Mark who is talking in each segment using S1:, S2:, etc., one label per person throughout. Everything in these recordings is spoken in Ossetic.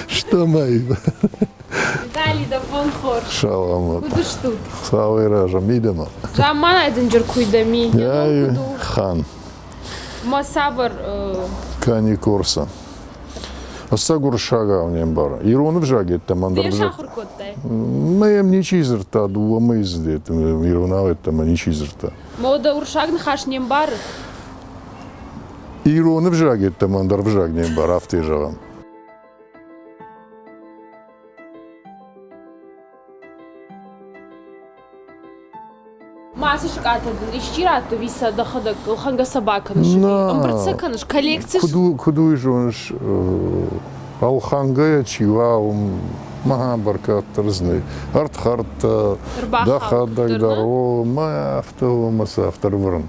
S1: Стӕмӕй.
S2: Виталий, дӕ бон хорз.
S1: Салам.
S2: Куыд стут?
S1: Хуыцауӕй разы мидӕмӕ.
S2: Замманай дынджыр куй дӕ ми.
S1: Йӕ хан.
S2: Ма цавӕр
S1: Кани Корса. Ӕцӕг уырыссагау не мбары. Ирон ӕвзаг йеддӕмӕ ӕндӕр
S2: Ды
S1: ӕвзаг.
S2: сахуыр кодтай?
S1: Мӕ йӕм ничи дзырдта, дыууӕ мӕйы дзыдет, иронау йеддӕмӕ ничи дзырдта.
S2: Ма дӕ уырыссаг ныхас не мбары?
S1: Ирон ӕвзаг йеддӕмӕ ӕндӕр ӕвзаг не мбары, афтӕ зӕгъӕм.
S2: Ма цы сыкъатӕ дын исчи радты ӕви сӕ дӕхӕдӕг ӕлхӕнгӕ сӕ бакӕныс? Ӕмбырд сӕ кӕныс? Коллекци?
S1: Куыд, куыд уый зоныс, ӕлхӕнгӕйӕ чи уа, уым мӕ бӕркад дӕр дзы нӕй. Ӕрдхӕрдтӕ, дӕхӕдӕг дӕр, о, мӕ афтӕ, мӕ сӕ афтӕ ӕрвӕрын.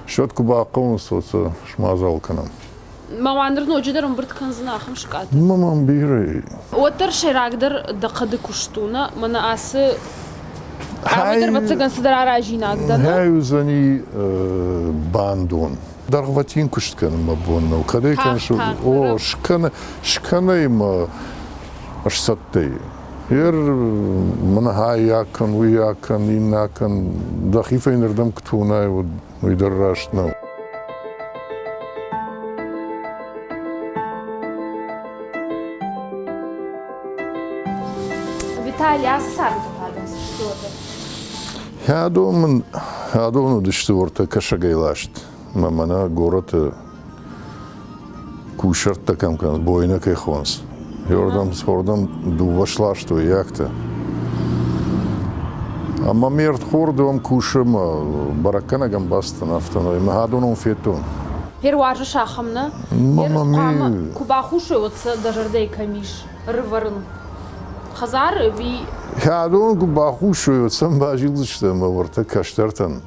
S1: Счет куы бахъӕуынц, уӕд сӕ смадзал кӕнӕм.
S2: Ма ма ныр ноджыдӕр ӕмбырд кӕндзынӕ ахӕм сыкъатӕ?
S1: Ма мӕм бирӕ.
S2: Уӕддӕр сӕйрагдӕр дӕ хъӕды куыст у, нӕ? Мӕнӕ ацы ӕмӕ ӕвӕццӕгӕн цыдӕр аразинаг дӕ, нӕ?
S1: Хай уыдзӕни бандон. Дӕргъвӕтин куыст кӕнын мӕ бон нӕу. Кӕдӕй кӕныс, о, скӕнӕ, скӕнӕй мӕ сцӕттӕ и. Ер мӕнӕ хай акӕн, уый акӕн, иннӕ акӕн, дӕхи фӕйнӕрдӕм куы тонай, уӕд уый дӕр раст нӕу.
S2: Виталий, ацы царды та цы сты уӕдӕ?
S1: Хӕдон мын, хӕдон уыдысты уӕртӕ кӕсӕгӕй ласт. Мӕ мӕнӕ горӕты кусӕрттӕ кӕм кӕнынц, бойнӕ кӕй хонынц. Йордӕм, хордӕм дыууӕ сластой йӕхтӕ. Ӕмӕ ме рдхорд уым кусы мӕ бӕрӕггӕнӕгӕн бацыдтӕн афтӕмӕй. Мӕ адонон федтон.
S2: Гер уарзыс ахӕм, нӕ? Хъуамӕ куы бахусой, уӕд сӕ дӕ зӕрдӕйы кӕм ис ӕрывӕрын? Хӕдзары ӕви?
S1: Хӕдон куы бахусой, уӕд сӕм базилдзысты ӕмӕ уӕртӕ кӕстӕртӕн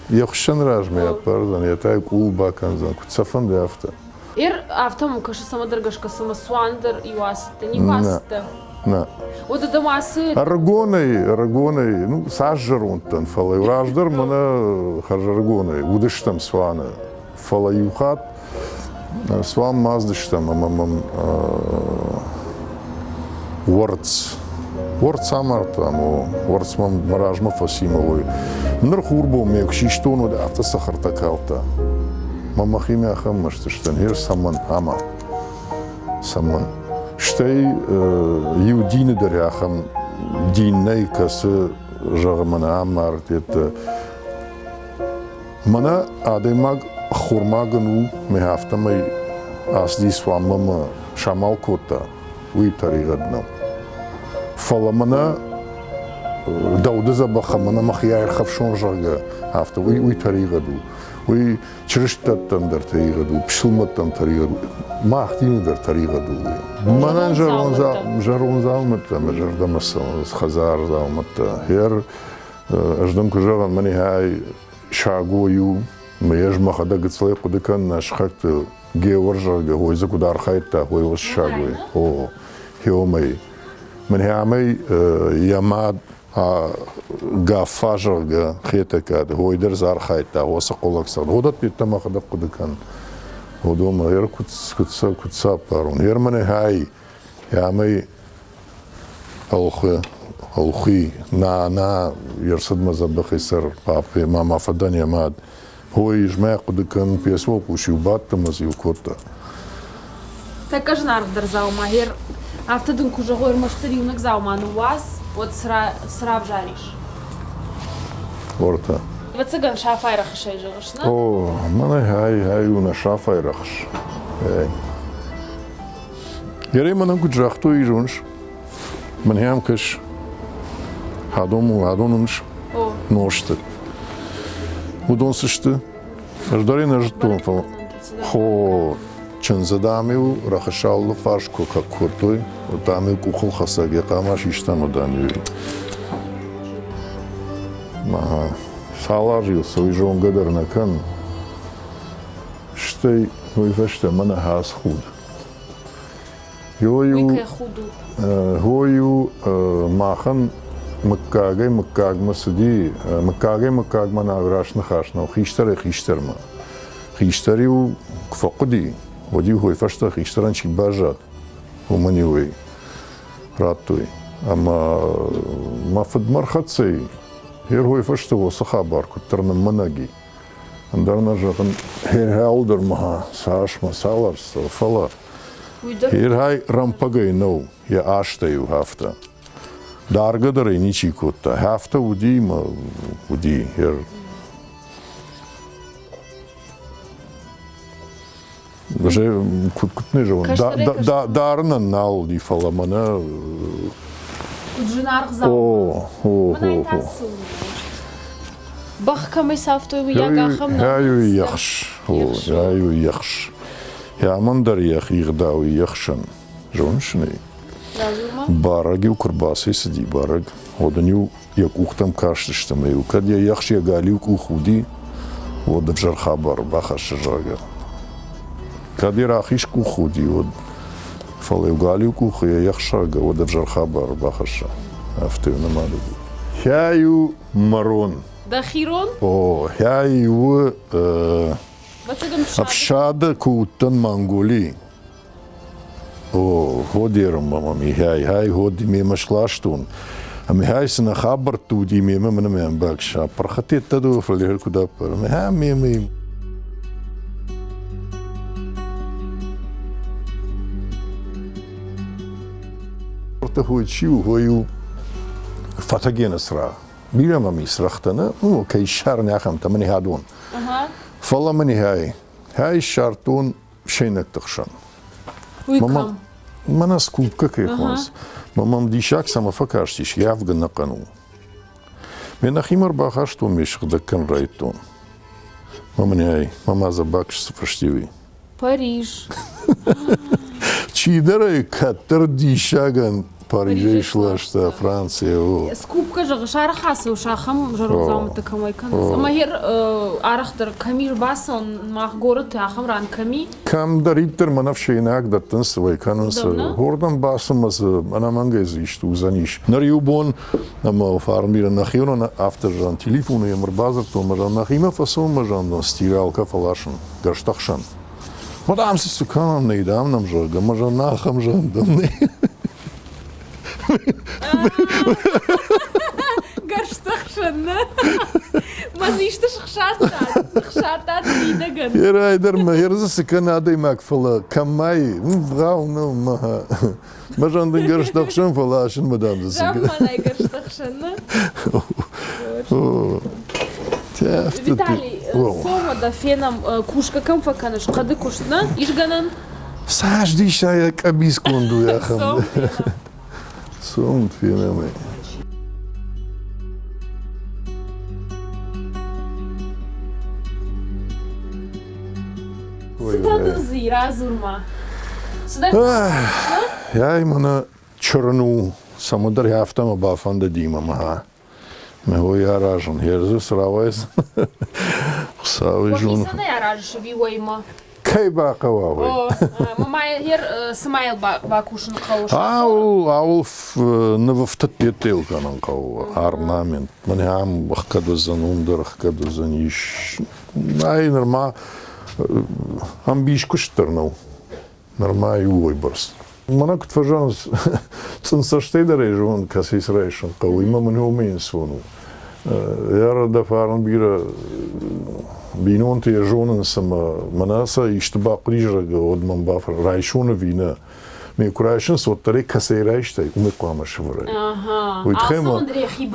S1: йе хсӕн размӕ ӕппардзӕн, йе та къул бакӕндзӕн, куыд сӕ фӕнды, афтӕ.
S2: Эр афтӕ мӕм кӕсы, цӕмӕдӕр гӕсгӕ цыма цуан дӕр иу ацыдтӕ, никуы ацыдтӕ.
S1: Нӕ.
S2: Уӕдӕ дӕм ацы...
S1: Ӕрыгонӕй, ӕрыгонӕй, ну, цас зӕронд дӕн, фӕлӕ раздӕр мӕнӕ хӕрзӕрыгонӕй уыдыстӕм цуаны. Фӕлӕ иу хатт цуан мадздыстӕм ӕмӕ мӕм уӕрцц, уӕрцц амардтам, о, уӕрцц мӕм мӕ размӕ фӕци мӕ уой. Ныр хурбон ме куы систон, уӕд афтӕ цӕхӕртӕ калдта. Мӕ мӕхимӕ ахӕм мӕстыстӕн, гьер цӕмӕн ӕмӕ цӕмӕн. Стӕй иу дины дӕр ахӕм дин нӕй, кӕцы, зӕгъы, мӕнӕ амард, йедтӕ Мӕнӕ адӕймаг ӕххормаг ын у, мӕ афтӕмӕй ацыди цуанмӕ мӕ самал кодта, уый тӕригъӕд нӕу. Фӕлӕ мӕнӕ дӕу ды дзӕбӕх ӕмӕ мӕнӕ мӕхи аирхӕфсон, зӕгъгӕ, афтӕ уый, уый тӕригъӕд у. Уый чырыстӕттӕн дӕр тӕригъӕд у, пысылмӕттӕн тӕригъӕд у, мах дины дӕр тӕригъӕд у уый. Мӕнӕн зӕронд дзаумӕттӕ мӕ зӕрдӕмӕ цӕуынц, хӕдзар дзаумӕттӕ. Гъер ӕз дын куы зӕгъын, мӕнӕ Сагой-иу мӕ ӕз мӕхӕдӕг гыццылӕй хъуыды кӕнын нӕ сыхӕгты Геор, зӕгъгӕ, ой дзы куыд архайдта, ой уыцы Сагой. О, хеомӕй. Мӕнӕ амӕй йӕ мад Гаффа, зӕгъгӕ, Хетӕгкаты, ой дӕр дзы архайдта, уыцы хъуылӕг цӕгъд. Уыдӕтты йеддӕмӕ мӕхӕдӕг хъуыды кӕнын. Уыдонмӕ ӕр куыд, куыд сӕ, куыд сӕ аппарон. Ер мӕнӕ хай, амӕй Ӕлхуы, ӕлхуи, нана, йе рцыдмӕ дзӕбӕхӕй цӕр, папӕ, ма мӕ фыдӕн йӕ мад. Ой, ӕз мӕ хъуыды кӕнын, пьесӕ уӕлхъус-иу бадт ӕмӕ дзы-иу кодта.
S2: Тӕккӕ зынаргъдӕр дзаума, гьер афтӕ дын куы зӕгъой, ӕрмӕстдӕр иунӕг дзаума ныууадз, уӕд цы равзарис?
S1: Уӕртӕ.
S2: Ӕвӕццӕгӕн, Сафайы рӕхысӕй зӕгъыс, нӕ?
S1: О, мӕнӕ ай, ай у нӕ Сафайы рӕхыс. Ерӕй мӕнӕн куыд загътой, зоныс, мӕнӕ ам кӕс, адон, адон уыныс, нозты. Уыдон цы сты? Ӕз дӕр ӕй нӕ зыдтон, фӕлӕ хо чындзы дам-иу рӕхысы алы фарс куы кодтой, уӕд дам-иу къухылхӕцӕг йӕ хъама систа ӕмӕ дам-иу цал азы йыл цӕуы, зонгӕ дӕр нӕ кӕнын. Стӕй уый фӕстӕ мӕнӕ хӕс худ. Хой-иу махӕн мыггагӕй мыггагмӕ цыди, мыггагӕй мыггагмӕ нӕ раст ныхас нӕу, хистӕрӕй хистӕрмӕ. Хистӕр-иу куы фӕхъуыди, Уӕд-иу хой фӕстӕ хистӕрӕн чи баззад, уымӕн-иу ӕй радтой. Ӕмӕ мӕ фыдмӕ рхӕццӕ и. Йе фӕстӕ уыцы хабар куыддӕр ныммынӕг и. Ӕндӕр нӕ зӕгъын, херхӕл дӕр ма цас мӕ цал ӕрцӕуы, фӕлӕ херхӕй рӕмпӕгӕй нӕу, йӕ азтӕ-иу афтӕ. Даргӕ дӕр ӕй ничи кодта. Афтӕ уыди мӕ уыди. Куыд куыд не зӕгъон, дарынӕн нал уыди, фӕлӕ мӕнӕ
S2: Куыд зынаргъ дзаума.
S1: О, о, о, о.
S2: Бӕх кӕмӕй цавтой, уыйаг ахӕм нӕ.
S1: Ай у ехс. О, ай у ехс. Амӕн дӕр йӕхи гъдау ехсӕн. Зоныс ын ӕй? Барӕг-иу куы рбацӕйцыди, барӕг, уӕд ын-иу йӕ къухтӕм кастысты ӕмӕ-иу кӕд йӕ ехс йӕ галиу къух уыди, уӕд ӕвзӕр хабар бахӕссы, зӕгъгӕ. Кӕд йӕ рахиз къух уыди, уӕд, фӕлӕ-иу галиу къухы йӕ ехс, зӕгъгӕ, уӕд ӕвзӕр хабар бахӕсса. Афтӕ-иу нымад уыди. Хӕй у мӕрон.
S2: Дӕхи рон?
S1: О, хӕй у ӕфсады куы уыдтӕн Монголийы, О, ходерым мӕм михай, хай ходи мемӕ сластон. Михай цы нӕ хабӕртты уыди мемӕ мын ӕмӕ ӕмбӕхса. Пырхытеттӕ дӕ фӕлӕ куыд ӕппар. Михай мемӕ Хой чи у, хой у фӕтӕгены цырагъ. Бирӕ мӕм ис цырӕгътӕ, нӕ? Ну, кӕй ссарын ахӕмтӕ, мын хӕдон. Фӕлӕ мын хай, хай ссардтон фсӕйнӕгты хсӕн.
S2: Уый кӕм?
S1: Мӕнӕ скульпкӕ кӕй хонынц. Мӕм диссаг цӕмӕ фӕкастис, йӕ авг ӕнӕхъӕн у. Ме нӕхимӕ ӕрбахастон, ме сыгъдӕг кӕн райдтон. Мӕ мын ӕй, мӕ ма дзӕбӕх цы фысти, уый.
S2: Париж.
S1: Чидӕр ӕй кӕддӕр диссагӕн Парижӕй сласта Францийӕ. О.
S2: Скупка зӕгъыс, арӕх ацӕуыс ахӕм зӕронд дзаумӕттӕ кӕмӕй кӕнынц? Ӕмӕ гьер арӕхдӕр кӕм ис бацӕуӕн мах горӕты ахӕм ран кӕм и?
S1: Кӕмдӕриддӕр мӕн ӕфсӕйнаг дӕттынц, уӕй кӕнынц. Уырдӕм бацу дзы ӕнӕмӕнгӕй дзы исты уыдзӕнис. Ныр иу бон ӕмӕ фарн бирӕ нӕхионӕн афтӕ зӕгъын, телефоны йӕм ӕрбадзырдтон, мӕ зӕгъын, нӕхимӕ фӕцӕуын, мӕ зӕгъын, стиралкӕ фӕласын гӕрзтӕхсӕн. Мӕ дам цы цы кӕнӕм, нӕй дам нӕм, зӕгъгӕ, мӕ зӕгъын, ахӕм зӕгъын дӕм нӕй.
S2: Гӕрзтӕхсӕн нӕ? Мӕ исты сыхсадтат, ныхсадтат мидӕгӕн.
S1: Ерӕй дӕр мӕ ерзы цы кӕны адӕймаг, фӕлӕ кӕмӕй, вгъау нӕу мӕ. Мӕ зӕндын гӕрзтӕхсӕн, фӕлӕ асынмӕ дам дзы цы.
S2: Замманай гӕрзтӕхсӕн, нӕ? Виталий, цом дӕ фенӕм, кусгӕ кӕм фӕкӕныс, хъӕды куыст нӕ? Ис гӕнӕн?
S1: Цас диссаг къӕбицгонд у ахӕм. Цом фенӕм ӕй.
S2: Цы та дын дзы радзур-ма. Цыдӕр
S1: Ай мӕнӕ чырын у, цӕмӕдӕр афтӕ мӕ бафӕндыди мӕ мӕ. Мӕ уый аразын, ерзы цы рауайдзӕн, Хуыцауы зон.
S2: Уӕхицӕн аразыс ӕви уӕймӕ?
S1: Кӕй бахъӕуа, уый.
S2: Мӕ цы ма йыл бакусын хъӕуы?
S1: Ауыл, ауыл нывӕфтыд кӕнын хъӕуы, орнамент. Мӕнӕ ам ӕхгӕд уыдзӕн, уым дӕр ӕхгӕд уыдзӕн, ис. Ай нырма ӕмбис куыст дӕр нӕу. Нырма иу уыйбӕрц. Мӕнӕ куыд фӕзӕгъынц, цъындцӕстӕй дӕр ӕй зонын, кӕцыйы цы райсын хъӕуы, уый мӕ мын уымӕй ӕнцон у. Йӕ дӕ фарн бирӕ бинонты йӕ зонынц ӕмӕ мӕнӕ сӕ исты бахъуыди, зӕгъгӕ, уӕд мӕм бафӕр райсон ӕви нӕ. Ме куы райсынц, уӕддӕр ӕй кӕцӕй райстай, уымӕй хъуамӕ сӕвӕрай.
S2: Уый тыххӕй ма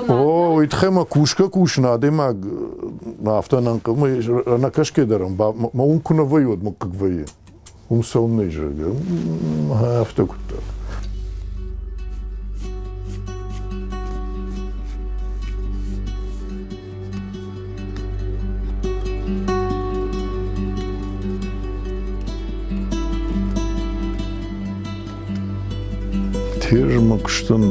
S1: О, уый тыххӕй ма кусгӕ-кусын адӕймаг афтӕ ӕнӕкӕсгӕ дӕр мӕ уым куы нӕ вӕййы, уӕд мын хъыг вӕййы. Уым цӕуыннӕ зӕгъгӕ, афтӕ куыддӕр. Тезмӕ куыстӕн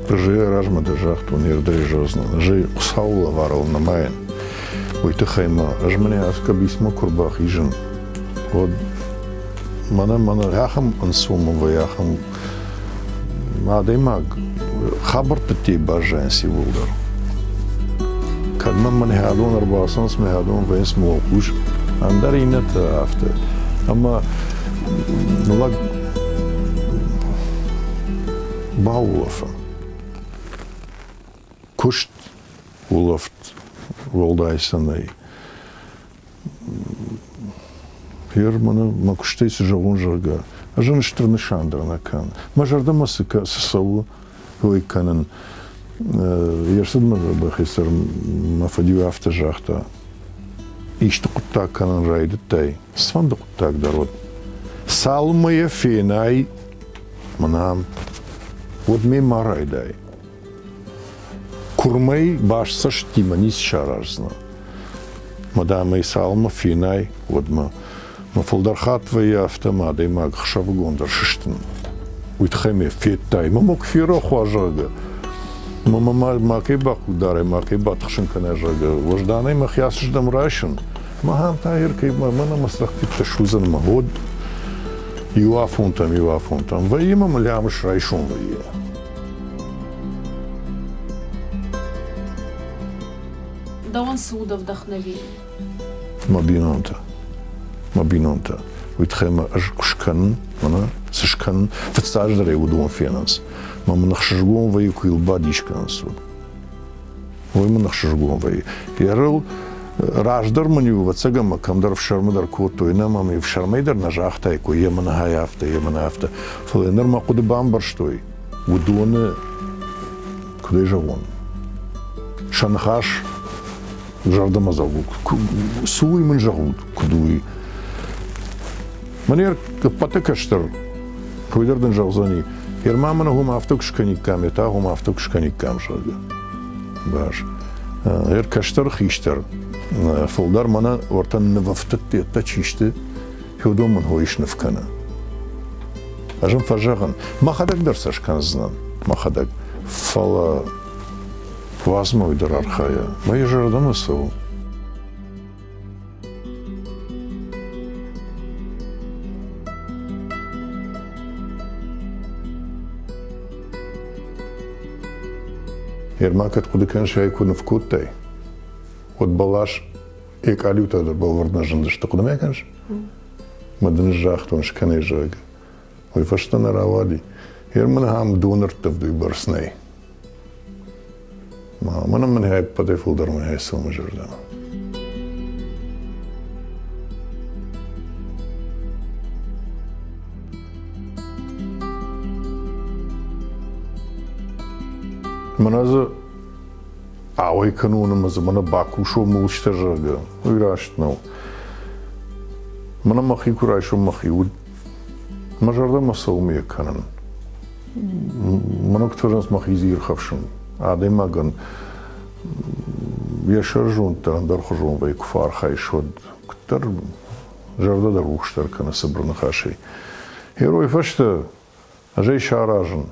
S1: Ӕз размӕ дӕр загътон, ӕрдӕрезознан, ӕз ӕй Хуыцауы лӕварыл нымайын. Уый тыххӕй ма ӕз мӕнӕ ацы къӕбицмӕ куы рбахизын, уӕд мӕнӕ мӕнӕ ахӕм ӕнцон мын вӕййы, ахӕм адӕймаг хабӕртты дде баззайынц иууылдӕр. Кӕд мӕм мӕнӕ адон ӕрбацӕуынц, мӕ адон вӕййынц мӕ уӕлхъус, ӕндӕр иннӕтӕ афтӕ. Ӕмӕ лӕг баулӕфы. Куыст улӕфт уӕлдай сӕ нӕй. Гъер мӕнӕ мӕ куыстӕй цы зӕгъон, зӕгъгӕ, ӕз ын стыр нысан дӕр нӕ кӕнын. Мӕ зӕрдӕмӕ цы цӕуы, уый кӕнын. Йе рцыдмӕ бӕхицӕр мӕ фыд-иу афтӕ загъта: исты хъуыддаг кӕнын райдыдтай, цыфӕнды хъуыддаг дӕр уӕд. Цалынмӕ йӕ фенай, мӕнӕ уӕд ме ма райдай. Куырмӕй баст цӕстимӕ ницы сараздзынӕ. Мӕ дам ӕй цалынмӕ фенай, уӕдмӕ. Мӕ фылдӕр хатт вӕййы афтӕ, ӕмӕ адӕймаг ӕхсӕвыгон дӕр сыстын. Уый тыххӕй мӕ федтай, мӕ мог ферох уа, зӕгъгӕ. Мӕ мӕ макӕй бахъугдарай, макӕй батыхсын кӕнай, зӕгъгӕ. Уӕзданӕй мӕхи ацыздӕм райсын. Махӕн та ӕркӕй мӕнӕ мӕ цӕхтиттӕ судзын мӕ уод. Иу афонтӕм, иу афонтӕм. Вӕййы мӕм лӕмыс райсом вӕййы.
S2: Дӕуӕн цы у дӕ вдохновение?
S1: Мӕ бинонтӕ. Мӕ бинонтӕ. Уый тыххӕй мӕ ӕз куы скӕнын, мӕнӕ цы скӕнын, фыццаджыдӕр ӕй уыдон фенынц. Мӕ мын ӕхсызгон вӕййы, куы йыл бадис кӕнынц, уӕд. Уый мын ӕхсызгон вӕййы. Ерыл раздӕр мын-иу, ӕвӕццӕгӕн мӕ кӕмдӕр ӕфсӕрмы дӕр кодтой, нӕ мӕм ӕфсӕрмӕй дӕр нӕ загътаиккой, йе мын ай афтӕ, йе мын афтӕ. Фӕлӕ ныр мӕ хъуыды бамбӕрстой, уыдоны, куыд ӕй зӕгъон, сӕ ныхас зӕрдӕмӕдзӕугӕ цы уый мын зӕгъут, куыд уый. Мӕн ӕппӕты кӕстӕр, уый дӕр дын зӕгъдзӕни, Ерма мын уым афтӕ куы скӕниккам, йе та уым афтӕ куы скӕниккам, зӕгъгӕ. Бас. Ӕр кӕстӕр хистӕр, фылдӕр мӕнӕ уӕртӕ нывӕфтыдтӕ чи сты, уыдон мын хой сныв кӕны. Ӕз ын фӕзӕгъын, мӕхӕдӕг дӕр сӕ скӕндзынӕн, мӕхӕдӕг. Фӕлӕ уадз мӕ уый дӕр архайа. Мӕ йӕ зӕрдӕмӕ цӕуы. Ерма кӕд хъуыды кӕныс, ӕй куы ныв кодтай, уӕд бӕлас йӕ къалиутӕ дӕр бӕлвырд нӕ зындысты. Хъуыды ма кӕныс? Мӕ дын загътон, скӕнай, зӕгъгӕ. Уый фӕстӕ нӕ рауади. Ер мын ахӕм донӕрттывд уыйбӕрц нӕй. Мӕнӕ мын ӕппӕтӕй фылдӕр мын цӕуы мӕ зӕрдӕмӕ. Мӕнӕ дзы ауӕй кӕнон ӕмӕ дзы мӕнӕ бакусон мулчытӕ, зӕгъгӕ, уый раст нӕу. Мӕнӕ мӕхи куы райсон мӕхи уд, мӕ зӕрдӕмӕ цӕуы ме кӕнын. Мӕнӕ куыд фӕзӕгъынц, мӕхи дзы ирхӕфсын. Адӕймагӕн йӕ сӕрзонд дӕр ӕндӕрхуызон вӕййы, куы фӕархайыс, уӕд куыддӕр зӕрдӕ дӕр рухсдӕр кӕны цыбыр ныхасӕй. Герой фӕстӕ ӕз ӕй саразын.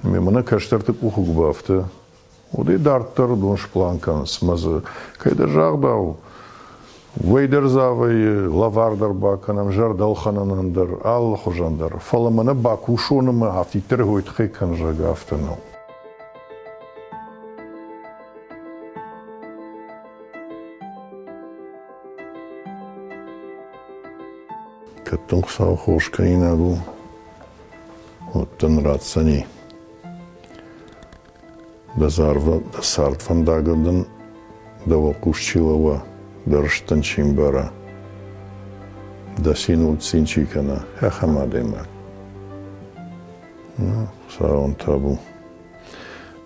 S1: Мӕнӕ кӕстӕрты къухы куы бафты, уӕдӕй дарддӕр уыдон сплан кӕнынц ӕмӕ дзы кӕйдӕр загъдау, уӕйдӕр дзы авӕййы, лӕвар дӕр бакӕнӕм, зӕрдӕлхӕнӕнӕн дӕр, алыхуызӕн дӕр. Фӕлӕ мӕнӕ бакусон ӕмӕ афтиддӕр уый тыххӕй кӕн, зӕгъгӕ, афтӕ нӕу. Кӕд дын Хуыцау хорз кӕнинаг у, уӕд дын ратдзӕни. Дӕ цардвӕндагыл дын дӕ уӕлхъус чи лӕууа, дӕ рыст дын чи мбара, дӕ циныл цин чи кӕна, ахӕм адӕймаг. Ну, Хуыцауӕн табу.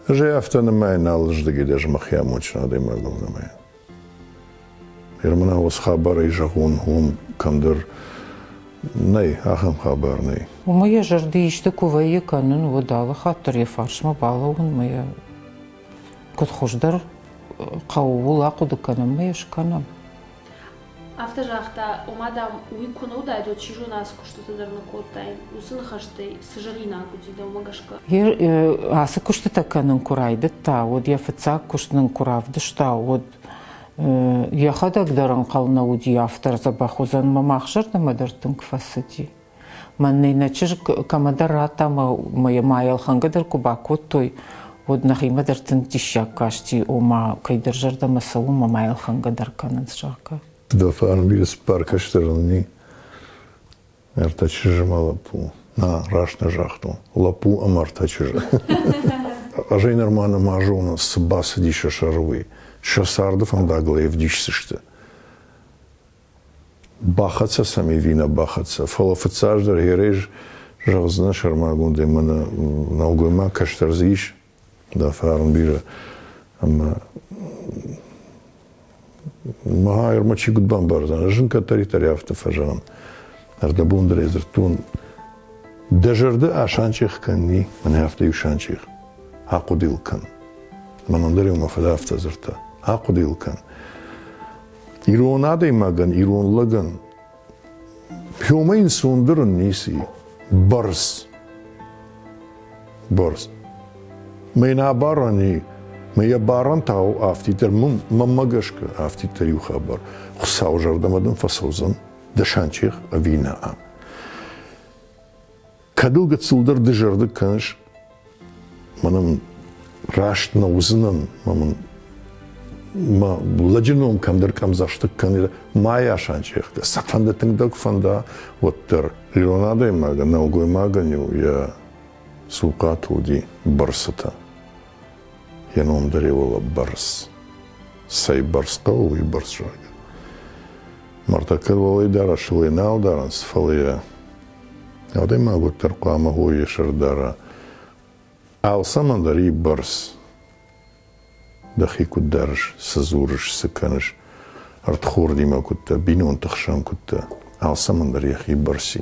S1: Ӕз ӕй афтӕ нымайын, алырдыгӕй дӕр мӕхи амондджын адӕймагыл нымайын. Ермана уыцы хабарӕй зӕгъон, уым кӕмдӕр нӕй, ахӕм хабар нӕй.
S3: Уымӕ йӕ зӕрды исты куы вӕййы кӕнын, уӕд алы хатт дӕр йӕ фарсмӕ балӕууынмӕ йӕ куыд хуыздӕр хъӕуы, ууыл ахъуыды кӕнӕм ӕмӕ йӕ скӕнӕм.
S2: Афтӕ загъта, ома, дам, уый куы нӕ уыдаид, уӕд чи зоны ацы куыстытӕ дӕр нӕ кодтаин. Уыцы ныхӕстӕй цы зӕгъинаг уыди дӕумӕ гӕсгӕ?
S3: Ацы куыстытӕ кӕнын куы райдыдта, уӕд йӕ фыццаг куыст нын куы равдыста, уӕд йӕхӕдӕг дӕр ӕнхъӕл нӕ уыди, афтӕ дзӕбӕх уыдзӕн мӕ мах зӕрдӕмӕ дӕр тынг фӕцыди. Мӕн нӕ чызг кӕмӕдӕр радта ӕмӕ йӕ ма ӕлхӕнгӕ дӕр куы бакодтой, уӕд нӕхимӕ дӕр тынг диссаг касти, ома кӕйдӕр зӕрдӕмӕ цӕуы ӕмӕ ма ӕлхӕнгӕ дӕр кӕнынц, зӕгъгӕ.
S1: Дӕ фарн бирӕ цыппар кӕстӕры нын и. Ӕртӕ чызджы ма лӕппу. На, раст нӕ загътон. Лӕппу ӕмӕ ӕртӕ чызджы. Ӕз ӕй нырма нӕма зонын, цы бацыди сӕ сӕры уый. Сӕ царды фӕндагыл ӕй ӕвдисдзысты. Бахӕццӕ сӕм ӕви нӕ бахӕццӕ, фӕлӕ фыццаджыдӕр Ерез зӕгъдзынӕ сӕрмагондӕй мӕнӕ нӕлгоймаг кӕстӕр дзы ис, дӕ фарн бирӕ. Ӕмӕ ма ӕрмӕ чи куыд бамбардзӕн, ӕз ын кӕддӕриддӕр афтӕ фӕзӕгъын. Ӕрдӕбон дӕр ӕй дзырдтон, дӕ зӕрдӕ асанчъех кӕнни, мӕнӕ афтӕ иу санчъех, ахъуыды йыл кӕн. Мӕнӕн дӕр-иу мӕ фыд афтӕ дзырдта, ахъуыды йыл кӕн. Ирон адӕймагӕн, ирон лӕгӕн Пьемӕ ӕнцондӕр ын ницы и. Бӕрц. Бӕрц. Мӕн абарӕн и, мӕ йӕ барӕн та у афтиддӕр, мӕнмӕ гӕсгӕ афтиддӕр иу хабар. Хуыцауы зӕрдӕмӕ дын фӕцӕудзӕн дӕ санчъех ӕви нӕ. Кӕд ыл гыццылдӕр дызӕрдыг кӕныс, мӕнӕн раст нӕ уыдзынӕн, мӕ мын мӕ лӕджы ном кӕмдӕр къӕмдзӕстыг кӕны, ма йӕ санчъехтӕ, цӕфӕнды тынгдӕр куы фӕнда, уӕддӕр. Ирон адӕймагӕн, нӕлгоймагӕн-иу йӕ цухъаты уыди бӕрцытӕ. Йӕ ном дӕр йӕ уӕлӕ бӕрц. Цӕй бӕрц хъӕуы, уый бӕрц, зӕгъгӕ. Мартӕ кӕд уӕлӕй дарӕсыл ӕй нал дарынц, фӕлӕ йӕ Адӕймаг уӕддӕр хъуамӕ уой йӕ сӕрдара. Алцӕмӕн дӕр и бӕрц. Дӕхи куыд дарыс, цы дзурыс, цы кӕныс, ӕрдхордимӕ куыд дӕ, бинонты хсӕн куыд дӕ, алцӕмӕн дӕр йӕхи бӕрц и.